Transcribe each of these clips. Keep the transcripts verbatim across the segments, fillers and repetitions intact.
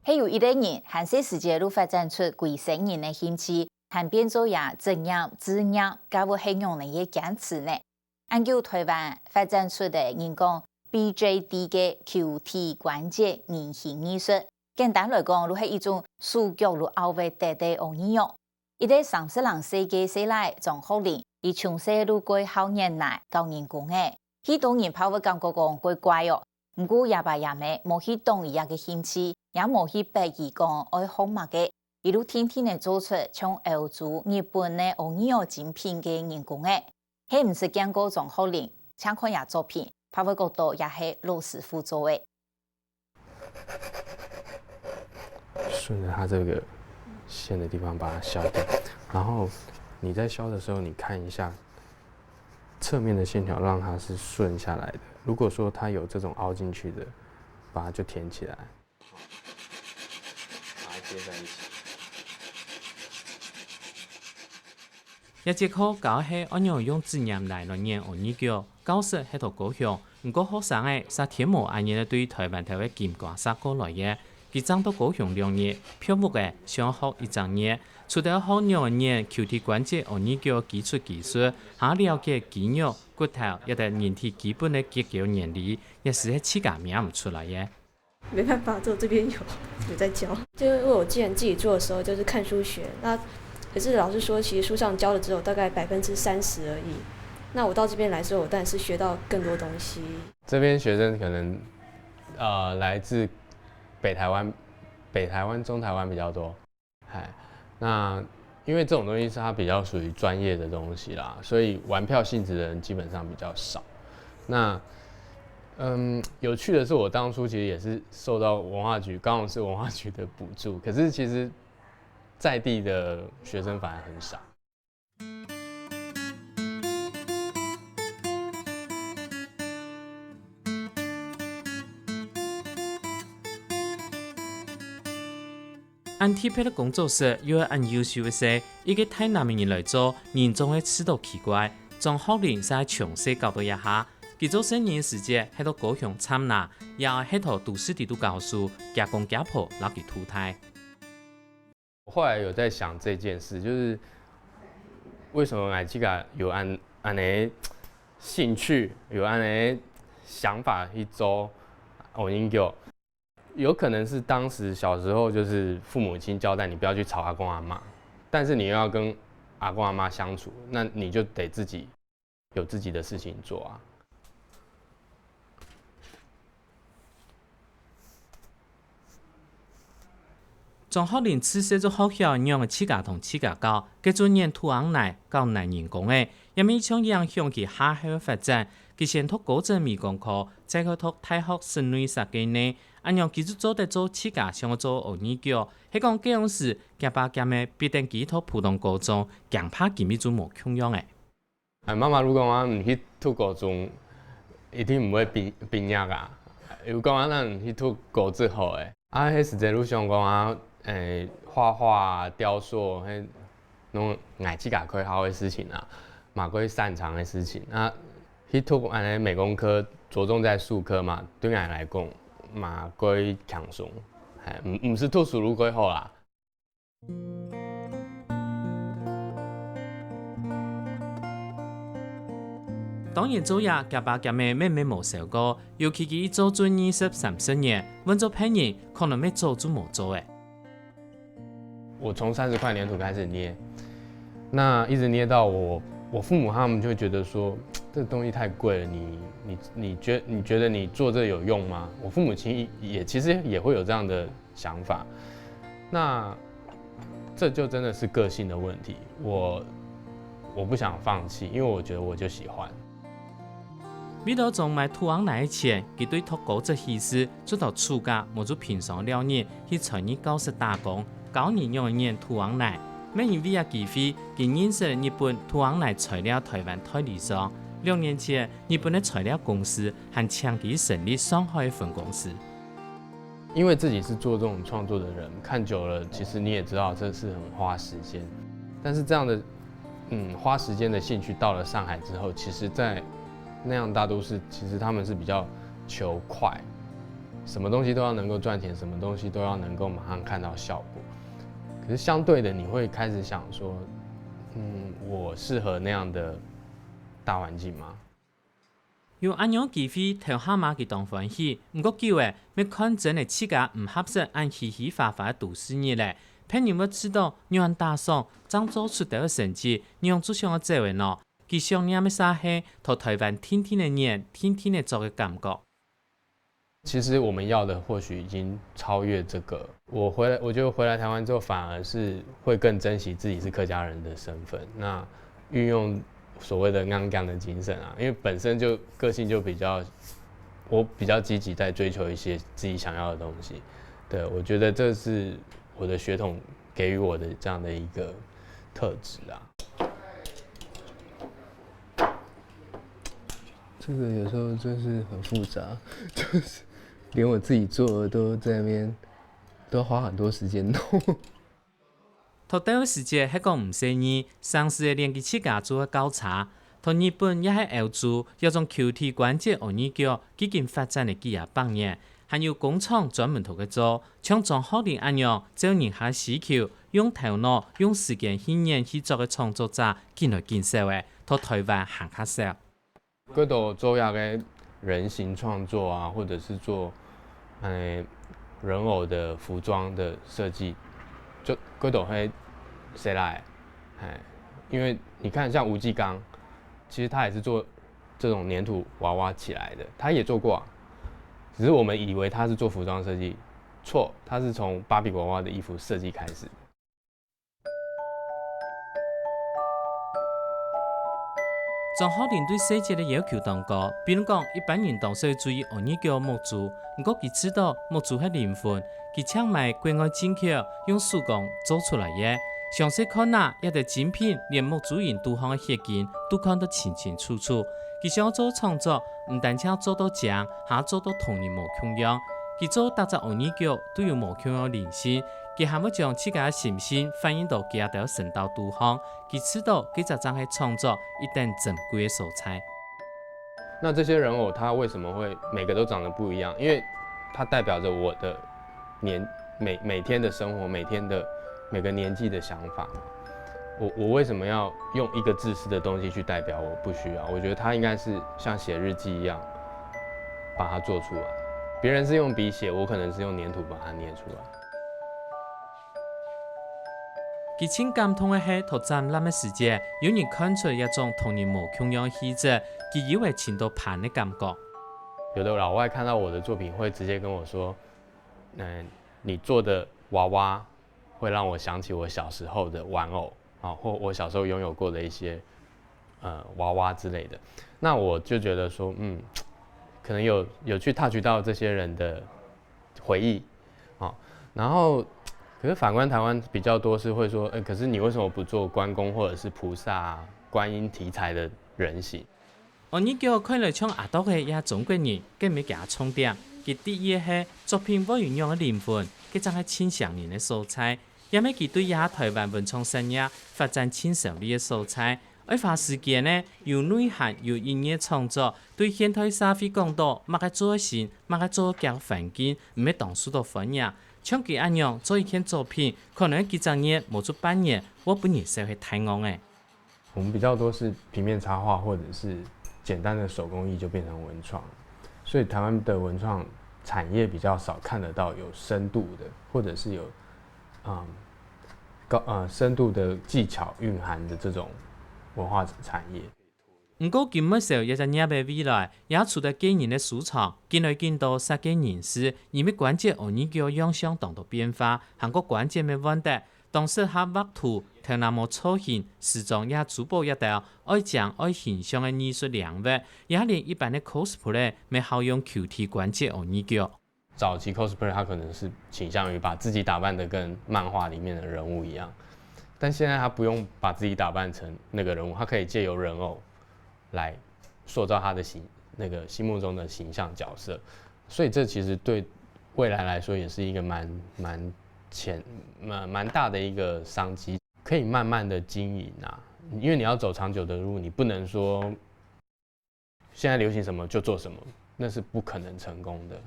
係有一類人，還細時節就發展出歸生人个興趣，還變做這職業、志業，該會係仰仔个堅持呢？恁久臺灣發展出个人講B J D个球體關節人形藝術，簡單來講，就係一種手腳就拗會得个嬰兒。一個三十零歲个細賴張學林，佢從細就蓋好熱愛搞人工个， 去到人怕會感覺講怪怪哦。毋過爺爸爺姆無去擋佢个興趣，也無去逼佢講愛學麼个，佢就定定仔做出像歐洲、日本个嬰兒精品个人工仔。係毋識見過張學林，請看這作品，怕會覺得這係老師傅做个。順着它這個線的地方把它削掉，然後你在削的時候，你看一下側面的線條，讓它是順下來的。如果說它有這種凹進去的，把它就填起來。把它接在一起。這節課教係仰仔用紙黏泥來黏嬰兒腳，教室係在高雄，毋過學生仔煞天無恁樣對臺灣頭个金瓜石過來个。 佢正到高雄兩日，票屋仔想學一隻月，除了學仰仔黏球體關節嬰兒腳个基礎技術，還了解肌肉、骨頭，也等人體基本个結構原理，也係自家摸毋出來个。没办法，只有这边有，有在教。就因为我之前自己做的时候，就是看书学，那可是老师说，其实书上教的只有大概百分之三十而已。那我到这边来说，我当然是学到更多东西。这边学生可能呃来自北台湾、北台湾、中台湾比较多，嗨，那因为这种东西是它比较属于专业的东西啦，所以玩票性质的人基本上比较少。那嗯，有趣的是，我当初其实也是受到文化局高雄市文化局的补助，可是其实在地的学生反而很少。 恁特別个工作室又係恁優秀个事，一個臺南个人來做，人總係試著奇怪。張學林係從細搞到這下，佢做細人時節係到高雄站那，也係到都市裡肚教書，厥公厥婆摎佢渡大。我後來有在想這件事，就是為什麼𠊎自家有恁恁仔興趣，有恁仔想法去做嬰兒腳。 有可能是當時小時候就是父母親交代你不要去吵阿公阿媽，但是你又要跟阿公阿媽相處，那你就得自己有自己的事情做啊。 張學林自細就學曉仰仔自家同自家搞，該陣黏土嬰泥、搞泥人工仔，也乜像影響佢下後个發展。佢先讀高職美工科，再去讀大學室內設計呢，恁樣佢就做得做自家想愛做个嬰兒腳。係講該央時，厥爸厥姆逼等佢讀普通高中，驚怕佢乜就無共樣仔。 哎，媽媽就講啊，你去讀高中，一定毋會畢畢業啊。又講啊，咱去讀高職好誒。啊，迄時節就想講啊，誒，畫畫啊、雕塑，迄攏𠊎自家較好个事情啊，嘛較擅長个事情啊。去讀安尼美工科，着重在術科嘛，對𠊎來講嘛較輕鬆，嘿，毋毋是讀書就較好啦。 當然做這，厥爸厥姆乜無愁過，尤其佢一做就二十三十年，換做別人可能乜早就無做了。我從三十塊黏土開始捏，那一直捏到我我父母他們就會覺得說，這個東西太貴了，你你你覺你覺得你做這有用嗎？我父母親也其實也會有這樣的 想法。那這就真的是個性的問題，我我不想放棄，因為我覺得我就喜歡。為著賺買土嬰泥个錢，佢對讀高職起勢，就到暑假無就平常尞日去才藝教室打工，教人仰仔黏土嬰泥。乜因為這機會，佢認識了日本土嬰泥材料台灣代理商。兩年前，日本个材料公司還請佢成立上海个分公司。 因為自己是做這種創作的人，看久了，其實你也知道這是很花時間。但是這樣的，嗯，花時間的興趣到了上海之後，其實在那樣大都市，其實他們是比較求快，什么东西都要能够赚钱，什么东西都要能够马上看到效果。可是相对的，你会开始想说，嗯，我适合那样的大环境吗？有恁樣機會，頭下嘛佢當歡喜，毋過久仔，乜看真个自家毋合適恁虛虛華華个都市日咧，別人會知道仰打爽，正做出兜个成績，仰就想愛走个呢？佢想念个煞係在台灣定定个忍，定定个做个感覺。其实我们要的或许已经超越这个。我回来，我觉得回来台湾之后，反而是会更珍惜自己是客家人的身份。那运用所谓的刚刚的精神啊，因为本身就个性就比较，我比较积极在追求一些自己想要的东西。对，我觉得这是我的血统给予我的这样的一个特质啊。这个有时候真是很复杂，就是连我自己做的都在那边，都花很多时间弄。讀冊个時節係講毋細義，生事个連佢自家做个交叉。讀日本也係歐洲，有種球體關節嬰兒腳已經發展了幾下百年，還有工廠專門讀个做，像張學林恁樣，照人客需求，用頭腦、用時間去研去做个創作者，緊來緊少个，讀台灣還較少。 佢兜做一个人形创作啊，或者是做，呃，人偶的服装的设计，就佢兜係谁来？哎，因为你看，像吴季刚，其实他也是做这种粘土娃娃起来的，他也做过啊。只是我们以为他是做服装设计，错，他是从芭比娃娃的衣服设计开始。张学林对细节个要求当高，比如讲，一般人当少注意嬰儿脚目珠，毋过佢知道目珠系灵魂，佢请买国外进口，用手工做出来个。详细看啊，一个精品，连目珠仁肚項个血筋都看得清清楚楚。佢想做创作，毋单淨做到靚，还做到同人無共樣。佢做逐隻嬰儿脚都有無共樣个灵性，佢还會将自家个心性反映到佢兜身道肚項。 佢知道，該隻正係創作一等珍貴个所在。那这些人偶，它为什么会每个都长得不一样？因为它代表着我的年每每天的生活，每天的每个年纪的想法。我我为什么要用一个自私的东西去代表我？不需要。我觉得它应该是像写日记一样，把它做出来。别人是用笔写，我可能是用粘土把它捏出来。 佢盡感動个係，在展覽个時節，有人看出一種同人無共樣个氣質，佢有个尋到伴个感覺。有的老外看到我的作品，会直接跟我说：“嗯，你做的娃娃会让我想起我小时候的玩偶啊，或我小时候拥有过的一些呃娃娃之类的。”那我就觉得说，嗯，可能有有去 touch 到这些人的回忆啊。然后，可是反观台湾比较多是会说，呃，可是你为什么不做关公或者是菩萨啊、观音题材的人形？嬰兒腳看來像阿啄仔也中國人，該毋係佢个重點。佢得意个係作品會有仰个靈魂，該正係盡唌人个所在，也係佢對這下台灣文創產業發展盡受力个所在。愛花時間呢，有內涵、有意義个創作，對現代社會講到麼个做得新、麼个做得遽个環境，毋係當受到歡迎。像佢恁樣做一件作品，可能幾隻月無出半年，會分人笑係大戇仔。 我们比较多是平面插画或者是简单的手工艺就变成文创，所以台湾的文创产业比较少看得到有深度的，或者是有嗯高呃深度的技巧蕴含的这种文化产业。毋過金木燒一隻業个未來，也除了個人个收藏，緊來緊多設計人士，因為關節嬰兒腳樣相當多變化，還過關節个問題， 當適合畫圖、頭那毛造型、時裝也珠寶一兜，愛靚愛形象个藝術領域，也連一般个cosplay乜好用球體關節嬰兒腳。早期 cosplay 它可能是倾向于把自己打扮的跟漫画里面的人物一样，但现在他不用把自己打扮成那个人物，他可以借由人偶来塑造他的形那个心目中的形象角色，所以这其实对未来来说也是一个蛮蛮前蛮蛮大的一个商机，可以慢慢的经营啊，因为你要走长久的路，你不能说现在流行什么就做什么，那是不可能成功的。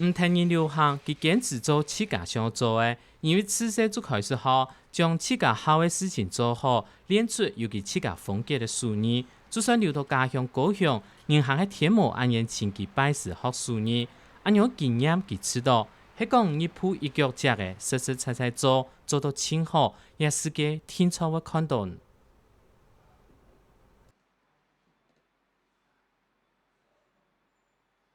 毋聽人流行，佢堅持做自家想做个，因為自細就開始學，將自家好个事情做好，練出有佢自家風格个手藝。就算留到家鄉高雄，人還係天無恁遠尋佢拜師學手藝。恁樣經驗佢知道，係講日步一腳跡个，實實在在做，做到盡好，這世界定著會看到。